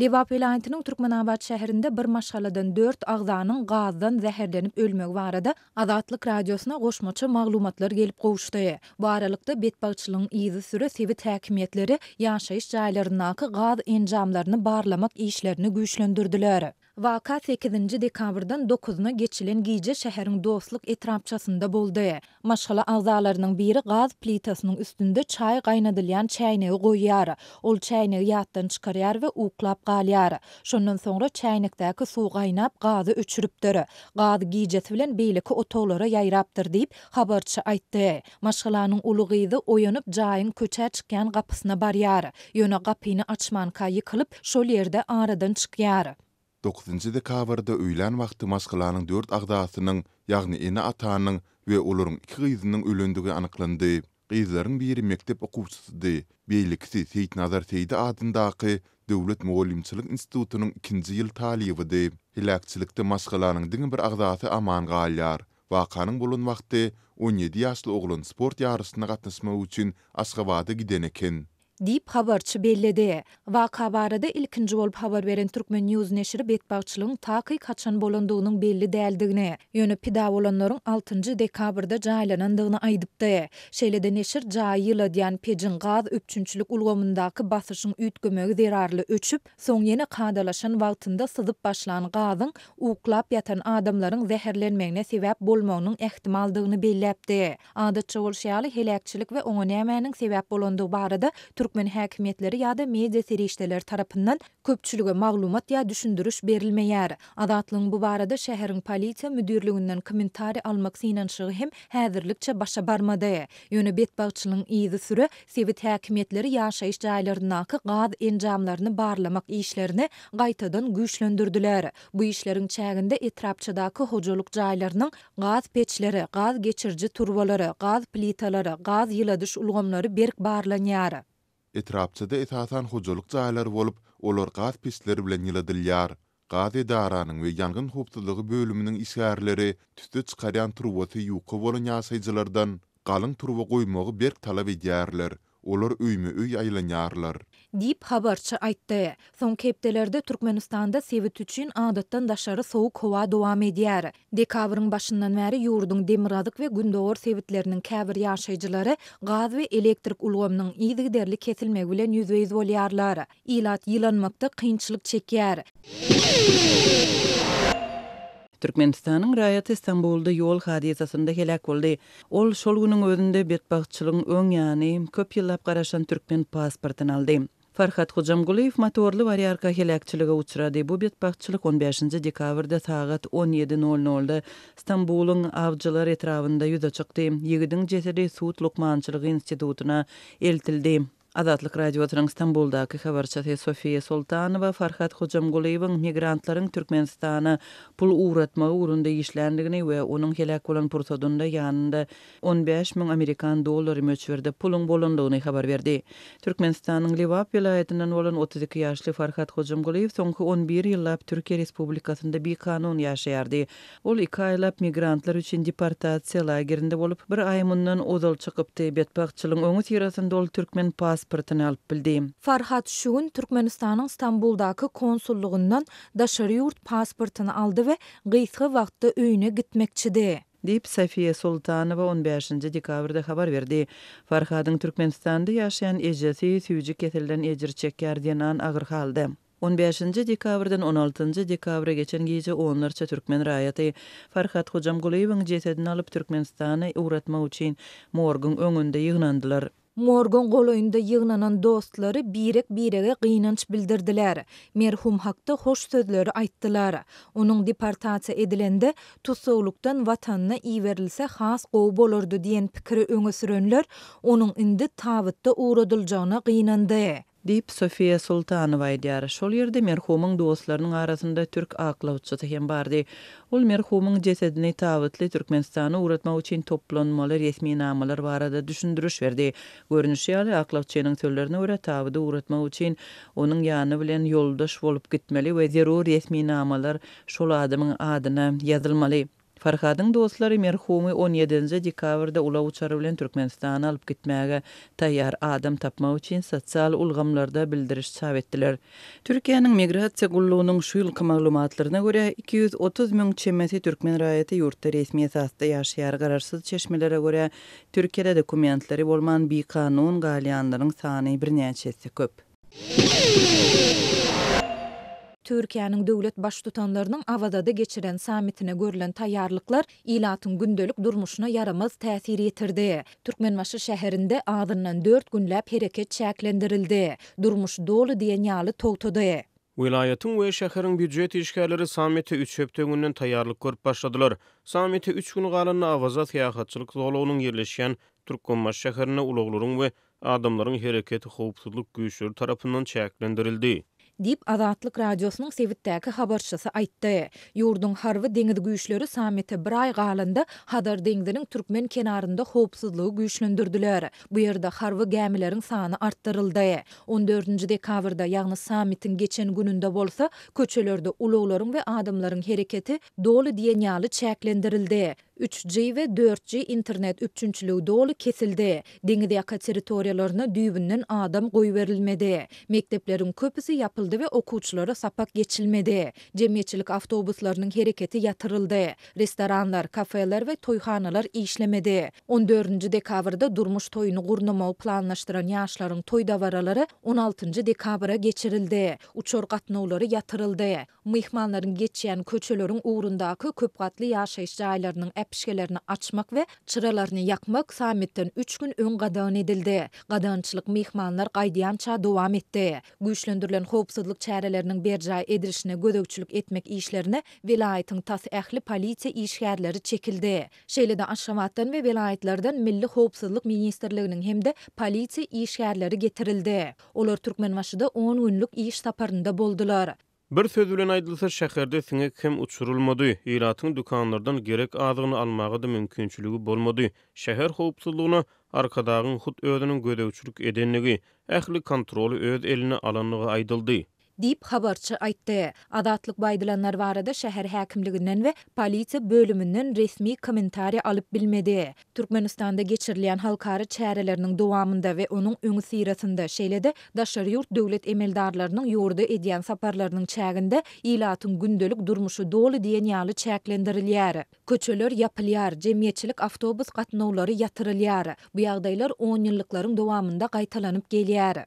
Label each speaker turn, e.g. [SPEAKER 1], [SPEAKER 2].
[SPEAKER 1] Lebap welaýatynyň Türkmenabat şäherinde bir maşgaladan dört agzanyň gazdan zäherlenip ölmegi barada Azatlyk Radiosyna goşmaça maglumatlar gelip gowuşdy. Bu aralykda, betbagtçylygyň yzysüre sebit häkimiýetleri ýaşaýyş jaýlaryndaky gaz enjamlaryny barlamak işlerini güýçlendirdiler. Waka sekizinji dekabrdan dokuzyna geçilen gije şäheriň Dostluk etrapçasynda boldy. Maşgala agzalarynyň biri gaz plitasynyň üstünde çaý gaýnadylýan çäýnegi goýýar. Ol çäýnegi ýatdan çykarýar we uklap galýar. Şondan soňra çäýnekdäki suw gaýnap, gazy öçüripdir. Gaz gijesi bilen beýleki otaglara ýaýrapdyr diýip, habarçy aýtdy. Maşgalanyň uly gyzy oýanyp, jaýyň köçä çykýan gapysyna barýar. Ýöne gapyny açmanka ýykylyp, şol ýerde aradan çykýar.
[SPEAKER 2] Dokuzynjy dekabrda öýlän wagty maşgalanyň dört agzasynyň, ýagny ene-atanyň we olaryň iki gyzynyň ölendigi anyklandy. Gyzlaryň biri mekdep okuwçysydy, beýlekisi Seýitnazar Seýdi adyndaky döwlet mugallymçylyk institutynyň ikinji ýyl talybydy. Heläkçilikde maşgalanyň diňe bir agzasy aman galýar. Wakanyň bolan wagty 17 ýaşly oglan sport ýaryşyna gatnaşmak üçin Aşgabada giden eken.
[SPEAKER 1] Diýip, habarçy belledi. Waka barada ilkinji bolup habar beren Turkmen. News neşiri betbagtçylygyň takyk haçan bolandygynyň belli däldigini, ýöne pida bolanlaryň altynjy dekabrda jaýlanandygyny aýdypdy. Şeýle-de neşir jaýy ýyladýan pejiň gaz üpjünçilik ulgamyndaky basyşyň üýtgemegi zerarly öçüp, soň ýene kadalaşan wagtynda syzyp başlan gazyň uklap ýatan adamlaryň zäherlenmegine sebäp bolmagynyň ähtimaldygyny belläpdi. Adatça bolşy ýaly, heläkçilik we oňa nämäniň sebäp bolandygy barada türkmen häkimiýetleri ýa-da media serişdeleri tarapyndan köpçülige maglumat ýa düşündiriş berilmeýär. Azatlygyň bu barada şäheriň polisiýa müdirliginden kommentariý almak synanyşygy hem häzirlikçe başa barmady. Ýöne betbagtçylygyň yzysüre sebit häkimiýetleri ýaşaýyş jaýlaryndaky gaz enjamlaryny barlamak işlerini gaýtadan güýçlendirdiler. Bu işleriň çäginde etrapçadaky hojalyk jaýlarynyň Gaz peçleri, gaz geçiriji turbalary, gaz plitalary, gaz ýyladyş ulgamlary berk barlanýar.
[SPEAKER 2] Etrapçada esasan hojalyk jaýlary bolup, olar gaz peçleri bilen ýyladylýar. Gaz edaranyň we ýangyn howpsuzlygy bölüminiň işgärleri tüsse çykarýan turbasy ýuka bolan ýaşaýjylardan galyň turba goýmagy berk talap edýärler. Olar öýme-öý aýlanýarlar.
[SPEAKER 1] Diýip, habarçy aýtdy. Soňky hepdelerde Türkmenistanda sebit üçin adatdan daşary sowuk howa dowam edýär. Dekabryň başyndan bäri ýurduň demirgazyk we gündogar sebitleriniň käbir ýaşaýjylary gaz we elektrik ulgamynyň yzygiderli kesilmegi bilen ýüzbe-ýüz bolýarlar. Ilat ýylanmakda kynçylyk çekýär.
[SPEAKER 3] Türkmenistanyň raýaty Stambulda ýol hadysasynda heläk boldy. Ol şol günüň özünde betbagtçylygyň öň ýany, köp ýyllap garaşan türkmen pasportyny aldy. Farhat Hojamgulyýew motorly barýarka heläkçilige uçrady. Bu betbagtçylyk on bäşinji dekabrda sagat on ýedi nol nolda Stambulyň Awjylar etrabynda ýüze çykdy. Ýigidiň jesedi sud lukmançylygy institutyna eltildi. Azatlyk Radiosynyň Stambuldaky habarçysy Sofiýa Soltanowa Farhat Hojamgulyýewiň migrantlaryň Türkmenistana pul ugratmagy ugrunda işländigini we onuň heläk bolan pursadynda ýanynda 15 müň amerikan dollary möçberde puluň bolandygyny habar berdi. Türkmenistanyň Lebap welaýatyndan bolan 32 ýaşly Farhat Hojamgulyýew soňky on bir ýyllap Türkiýe Respublikasynda bikanun ýaşaýardy. Ol iki aýlap migrantlar üçin deportasiýa lagerinde bolup, bir aý mundan ozal çykypdy. Betbagtçylygyň öňüsyrasynda ol türkmen pasportyny alyp bildi.
[SPEAKER 1] Farhat şu gün Türkmenistanyň Stambuldaky konsullygyndan daşary ýurt pasportyny aldy we gysga wagtda öýüne gitmekçidi.
[SPEAKER 3] Diýip, Sofiýa Sultanowa on bäşinji dekabrda habar berdi. Farhadyň Türkmenistanda ýaşaýan ejesi süýji keselden ejir çekýär, zenan agyr halda. On bäşinji dekabrdan on altynjy dekabra geçen gije onlarça türkmen raýaty Farhat Hojamgulyýewiň jesedini alyp Türkmenistana ugratmak üçin morguň öňünde ýygnandylar.
[SPEAKER 1] Morguň golaýynda ýygnanan dostlary birek-birege gynanç bildirdiler. Merhum hakda hoş sözleri aýtdylar. Onuň deportasiýa edilende, tussaglykdan watanyna iberilse has gowy bolardy diýen pikiri öňe sürenler, onuň indi tabytda ugradyljagyna gynandy.
[SPEAKER 3] Diýip, Sofiýa Sultanowa aýdýar. Şol ýerde merhumyň dostlarynyň arasynda türk aklawçysy hem bardy. Ol merhumyň jesedini tabytly Türkmenistana ugratmak üçin toplanmaly resminamalar barada düşündiriş berdi. Görnüşi ýaly, aklawçynyň sözlerine görä, tabydy ugratmak üçin onuň ýany bilen ýoldaş bolup gitmeli we zerur resminamalar şol adamyň adyna ýazylmaly. Farhadyň dostlary merhumy on ýedinji dekabrda ulag uçary bilen Türkmenistana alyp gitmäge taýýar adam tapmak üçin sosial ulgamlarda bildiriş çap etdiler. Türkiýäniň Migrasiýa gullugynyň şu ýylky maglumatlaryna görä, 230 müň çemesi türkmen raýaty ýurtda resmi esasda ýaşaýar. Garaşsyz çeşmelere görä, Türkiýede dokumentleri bolman bikanun galýanlaryň sany birnäçe esse köp.
[SPEAKER 1] Türkiýäniň döwlet Baştutanlarynyň Awazada geçiren sammitine görlen taýýarlyklar ilatyň gündelik durmuşyna ýaramaz täsir ýetirdi. Türkmenbaşy şäherinde azyndan dört günläp hereket çäklendirildi. Durmuş doly diýen ýaly togtady.
[SPEAKER 4] Welaýatyň we şäheriň býujet işgärleri sammite üç hepde öňünden taýýarlyk görüp başladylar. Sammite üç gün galanda Awaza syýahatçylyk zolagynyň ýerleşýän Türkmenbaşy şäherinde ulaglaryň we adamlaryň hereketi howpsuzlyk güýçleri tarapyndan çäklendirildi.
[SPEAKER 1] Diýip, Azatlyk Radiosynyň sebitdäki habarçysy aýtdy. Ýurduň harby deňiz güýçleri sammite bir aý galanda Hazar deňziniň türkmen kenarynda howpsuzlygy güýçlendirdiler. Bu ýerde harby gämileriň sany artdyryldy. On dördünji dekabrda, ýagny sammitiň geçen gününde bolsa, köçelerde ulaglaryň we adamlaryň hereketi doly diýen ýaly çäklendirildi. Üç G we dört G internet üpjünçiligi doly kesildi. Deňiz ýaka territoriýalaryna düýbünden adam goýberilmedi. Mekdepleriň köpüsi ýapyldy we okuwçylara sapak geçilmedi. Jemgyýetçilik awtobuslarynyň hereketi ýatyryldy. Restoranlar, kafeler we toýhanalar işlemedi. On dördünji dekabrda durmuş toýuny gurnamagy planlaşdyran ýaşlaryň toý dabaralary on altynjy dekabra geçirildi. Uçar gatnawlary ýatyryldy. Myhmanlaryň geçýän köçeleriň ugrundaky köp gatly ýaşaýyş jaýlarynyň äpişgelerini açmak we çyralaryny ýakmak sammitden üç gün öň gadagan edildi. Gadagançylyk myhmanlar gaýdýança dowam etdi. Güýçlendirilen howpsuzlyk çäreleriniň berjaý edilişine gözegçilik etmek işlerine welaýatyň tas ähli polisiýa işgärleri çekildi. Şeýle-de Aşgabatdan we welaýatlardan Milli howpsuzlyk ministrliginiň hem-de polisiýa işgärleri getirildi. Olar Türkmenbaşyda on günlük iş saparynda boldular.
[SPEAKER 4] Bir söz bilen aýdylsa, şäherde siňek hem uçurylmady. Ilatyň dükanlardan gerek azygyny almaga-da mümkinçiligi bolmady. Şäher howpsuzlygyna Arkadagyň hut özüniň gözegçilik edendigi, ähli kontroly öz eline alandygy aýdyldy.
[SPEAKER 1] Diýip, habarçy aýtdy. Azatlyk bu aýdylanlar barada şäher häkimliginden we polisiýa bölüminden resmi kommentariý alyp bilmedi. Türkmenistanda geçirilýän halkara çäreleriniň dowamynda we onuň öňüsyrasynda, şeýle-de daşary ýurt döwlet emeldarlarynyň ýurda edýän saparlarynyň çäginde ilatyň gündelik durmuşy doly diýen ýaly çäklendirilýär. Köçeler ýapylýar, jemgyýetçilik awtobus gatnawlary ýatyrylýar. Bu ýagdaýlar onýyllyklaryň dowamynda gaýtalanyp gelýär.